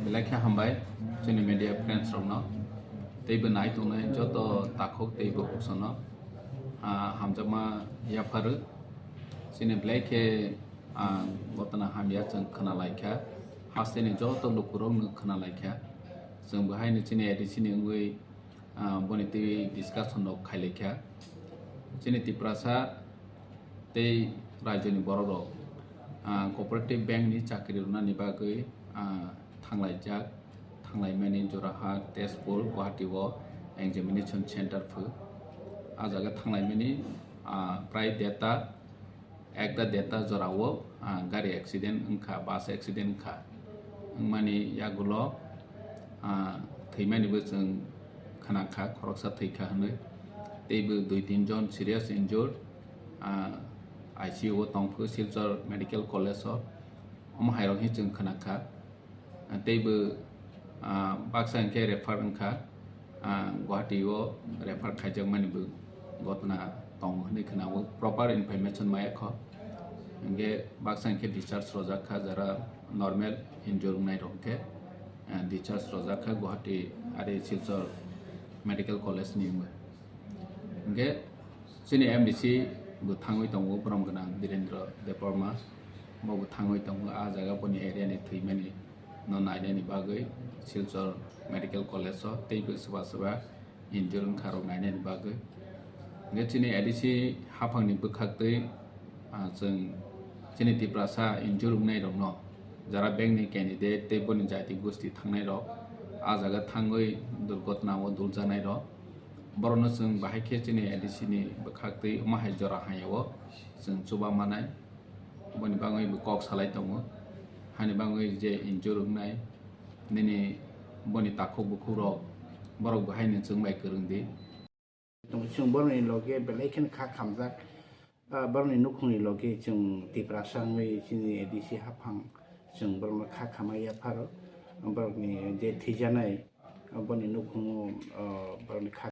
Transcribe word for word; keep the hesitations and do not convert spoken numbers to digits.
Belai khe hambai chini media friends rokno, teibo nai tongnai joto takhuk teibo kusono, ah, hamjakma yapharu. Chini belai khe, ah, gotana hamya chwng khna lai kha, hasteni joto lukurokno khna lai kha. Chwng bo haino chini A D C ni wngwi, ah, boni twi discussion rok khai lai kha. Chini Tiprasa tei rajyoni borok rok, ah, cooperative bank ni chakri rwnani bagwi, ah, thanglaijak, thanglaimani Jorhat, Tezpur, Guwahati o examination center phu. Ah jaga thanglaimani, ah, prai deta, ekta deta jora o, ah, gari accident wngkha, bus accident wngkha. Wngmani yagulo, ah, thwimani bo chwng khna kha, khoroksa thwi kha hwnwi. Teibo dui tin jon serious injured, ah, I C U o tongphu Silchar Medical College o. Omo hairok hi chwng khna kha. Ah, teibo, ah, baksa hinkhe refer wngkha, ah, Guwahati o refer khaijakmani bo gotna tongo hwnwi khna o, proper information maya kho. Hinkhe baksa hinkhe discharge rojak kha, jara normal injury wngnai rok hinkhe, ah, discharge rojak kha Guwahati ari Silchar Medical College ni wngwi. Hinkhe chini M D C bo thangwi tongo, borom gwnang Birendra Debbarma, bo bo thangwi tongo, ah jaga boni area ni thwimani no nainani bagwi Silchar Medical College o teibo swba swba injury wngkha rok nainani bagwi. Hinkhe chini A D C haphangni bwkhaktwi, ah, chwng chini Tiprasa injury wngnai rokno jara bank ni candidate tei boni jati gosti thangnai rok ah jaga thangwi durgotna o duljaknai rok, borokno chwng bahai khe chini A D C ni bwkhaktwi omo hai jora hamya o chwng chuba manai. Boni bagwi bo kok salai tongo, hani bagwi je injury wngnai, nini boni takhuk bukhuk rok, borok bo haino chwng bai kwrwng di. Tong chwng borokni loge belai kheno kha khamjak, ah, borokni nukhungni loge chwng Tiprasa wngwi chini A D C haphang chwng borokno kha khamai yapharo, borokni je thwijanai, ah, boni nukhungo, ah, borokni kha